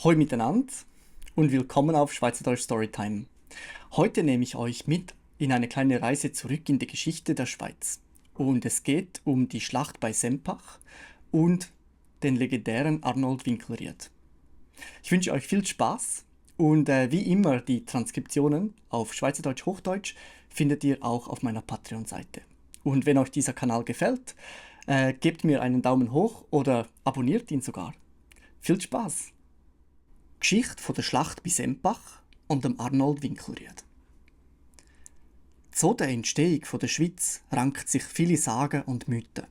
Hoi miteinander und willkommen auf Schweizerdeutsch Storytime. Heute nehme ich euch mit in eine kleine Reise zurück in die Geschichte der Schweiz. Und es geht um die Schlacht bei Sempach und den legendären Arnold Winkelried. Ich wünsche euch viel Spaß und wie immer die Transkriptionen auf Schweizerdeutsch-Hochdeutsch findet ihr auch auf meiner Patreon-Seite. Und wenn euch dieser Kanal gefällt, gebt mir einen Daumen hoch oder abonniert ihn sogar. Viel Spaß! Geschichte von der Schlacht bei Sempach und dem Arnold Winkelried. Zu der Entstehung der Schweiz ranken sich viele Sagen und Mythen.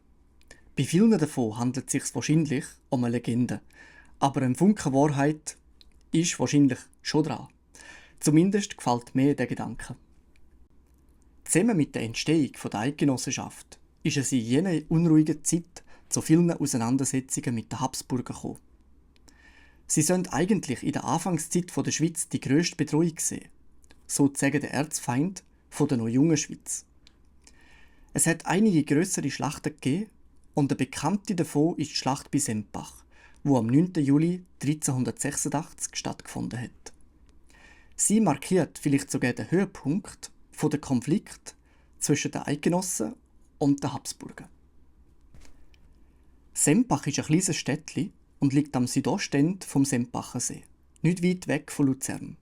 Bei vielen davon handelt es sich wahrscheinlich um eine Legende, aber ein Funken Wahrheit ist wahrscheinlich schon dran. Zumindest gefällt mir der Gedanke. Zusammen mit der Entstehung der Eidgenossenschaft ist es in jener unruhigen Zeit zu vielen Auseinandersetzungen mit den Habsburgern gekommen. Sie sind eigentlich in der Anfangszeit der Schweiz die grösste Bedrohung gesehen, sozusagen der Erzfeind der noch jungen Schweiz. Es hat einige grössere Schlachten gegeben und eine bekannte davon ist die Schlacht bei Sempach, die am 9. Juli 1386 stattgefunden hat. Sie markiert vielleicht sogar den Höhepunkt der Konflikt zwischen den Eidgenossen und den Habsburgern. Sempach ist ein kleines Städtchen und liegt am Südostende vom Sempacher See, nicht weit weg von Luzern.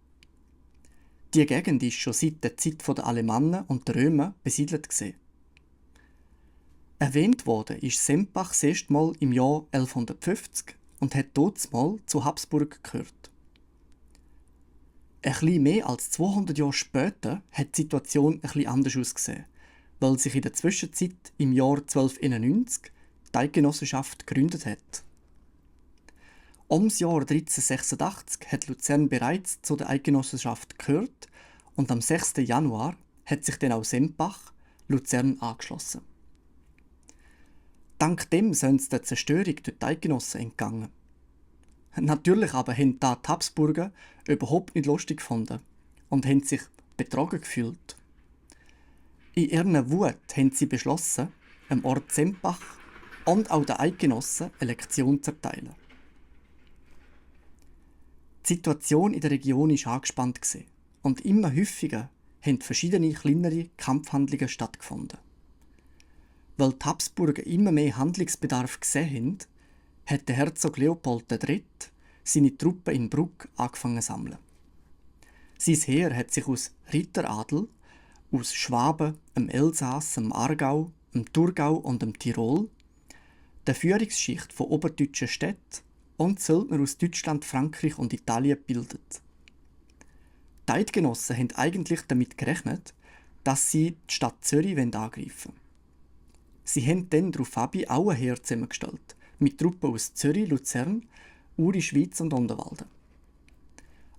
Die Gegend ist schon seit der Zeit der Alemannen und der Römer besiedelt gewesen. Erwähnt wurde ist Sempach das erste Mal im Jahr 1150 und hat dortmal zu Habsburg gehört. Ein bisschen mehr als 200 Jahre später hat die Situation ein bisschen anders ausgesehen, weil sich in der Zwischenzeit im Jahr 1291 die Eidgenossenschaft gegründet hat. Ums Jahr 1386 hat Luzern bereits zu der Eidgenossenschaft gehört und am 6. Januar hat sich dann auch Sempach Luzern angeschlossen. Dank dem sind sie der Zerstörung durch die Eidgenossen entgangen. Natürlich aber haben die Habsburger überhaupt nicht lustig gefunden und haben sich betrogen gefühlt. In ihrer Wut haben sie beschlossen, dem Ort Sempach und auch den Eidgenossen eine Lektion zu erteilen. Die Situation in der Region war angespannt und immer häufiger haben verschiedene kleinere Kampfhandlungen stattgefunden. Weil die Habsburger immer mehr Handlungsbedarf gesehen haben, hat der Herzog Leopold III. Seine Truppen in Brugg angefangen zu sammeln. Sein Heer hat sich aus Ritteradel, aus Schwaben, dem Elsass, dem Aargau, dem Thurgau und dem Tirol, der Führungsschicht von oberdeutschen Städten und Söldner aus Deutschland, Frankreich und Italien gebildet. Die Eidgenossen haben eigentlich damit gerechnet, dass sie die Stadt Zürich angreifen wollen. Sie haben dann daraufhin auch ein Heer zusammengestellt, mit Truppen aus Zürich, Luzern, Uri, Schwyz und Unterwalden.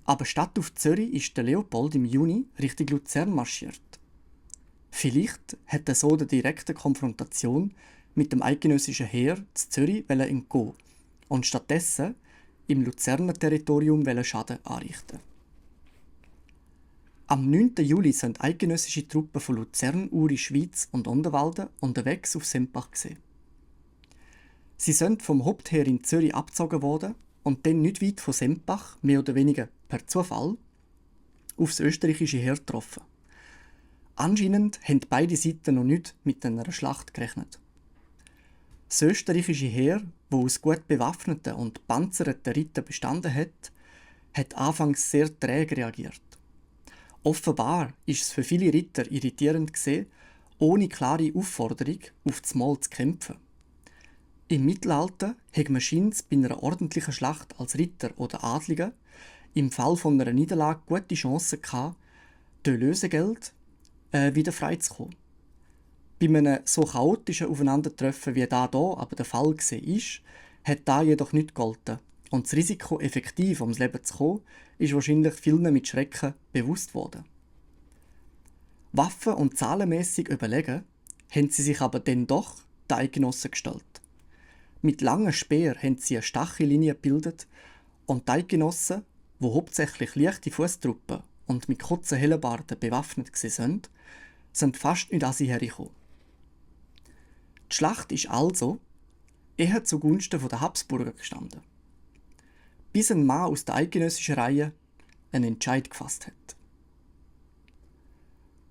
Aber statt auf Zürich ist der Leopold im Juni Richtung Luzern marschiert. Vielleicht hätte er so der direkten Konfrontation mit dem eidgenössischen Heer zu Zürich entgehen und stattdessen im Luzerner Territorium Schaden anrichten. Am 9. Juli sind eidgenössische Truppen von Luzern, Uri, Schwyz und Unterwalden unterwegs auf Sempach gewesen. Sie sind vom Hauptheer in Zürich abgezogen worden und dann nicht weit von Sempach, mehr oder weniger per Zufall, auf das österreichische Heer getroffen. Anscheinend haben beide Seiten noch nicht mit einer Schlacht gerechnet. Das österreichische Heer, das aus gut bewaffneten und panzerten Rittern bestanden hat, hat anfangs sehr träge reagiert. Offenbar ist es für viele Ritter irritierend gewesen, ohne klare Aufforderung auf das Mal zu kämpfen. Im Mittelalter hat man scheinbar bei einer ordentlichen Schlacht als Ritter oder Adliger im Fall von einer Niederlage gute Chancen gehabt, durch Lösegeld wieder freizukommen. Bei einem so chaotischen Aufeinandertreffen wie da hier aber der Fall war, hat da jedoch nicht gegolten. Und das Risiko, effektiv ums Leben zu kommen, ist wahrscheinlich vielen mit Schrecken bewusst worden. Waffen- und zahlenmässig überlegen, haben sie sich aber dann doch die Eidgenossen gestellt. Mit langen Speeren haben sie eine starke Linie gebildet und die Eidgenossen, die hauptsächlich leichte Fußtruppen und mit kurzen Hellebarden bewaffnet waren, sind fast nicht an sie hergekommen. Die Schlacht ist also eher zugunsten der Habsburger gestanden. bis ein Mann aus der eidgenössischen Reihe einen Entscheid gefasst hat.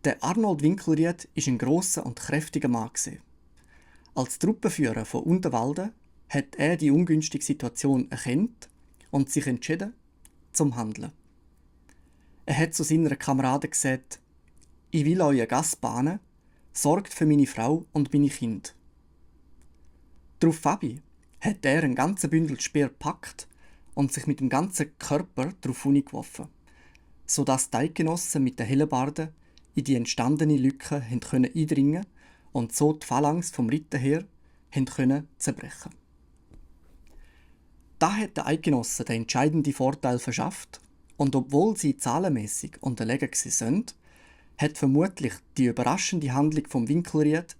Der Arnold Winkelried ist ein grosser und kräftiger Mann. Als Truppenführer von Unterwalden hat er die ungünstige Situation erkannt und sich entschieden, zum Handeln. Er hat zu seinen Kameraden gesagt: «Ich will euer Gas bahnen, sorgt für meine Frau und meine Kinder.» Darauf Fabi hat er einen ganzen Bündel Speer gepackt und sich mit dem ganzen Körper darauf geworfen, sodass die Eidgenossen mit den Hellebarden in die entstandene Lücke eindringen und so die Phalanx vom Ritterheer zerbrechen. Da hat den Eidgenossen den entscheidenden Vorteil verschafft, und obwohl sie zahlenmäßig unterlegen sind, hat vermutlich die überraschende Handlung vom Winkelried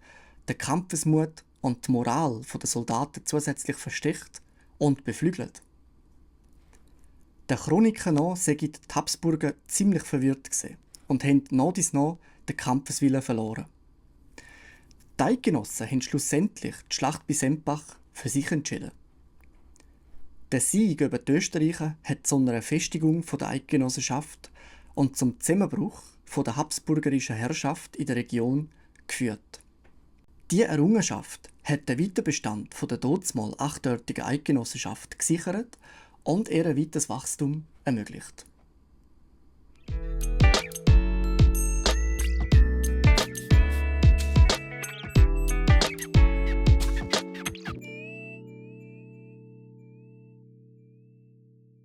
den Kampfesmut und die Moral der Soldaten zusätzlich verstärkt und beflügelt. Der Chroniken nach seien die Habsburger ziemlich verwirrt gewesen und haben nach dies nach den Kampfeswillen verloren. Die Eidgenossen haben schlussendlich die Schlacht bei Sempach für sich entschieden. Der Sieg über die Österreicher hat zu einer Festigung der Eidgenossenschaft und zum Zusammenbruch der habsburgerischen Herrschaft in der Region geführt. Diese Errungenschaft hat den Weiterbestand der dortmal achtdörtigen Eidgenossenschaft gesichert und ihr weiteres Wachstum ermöglicht.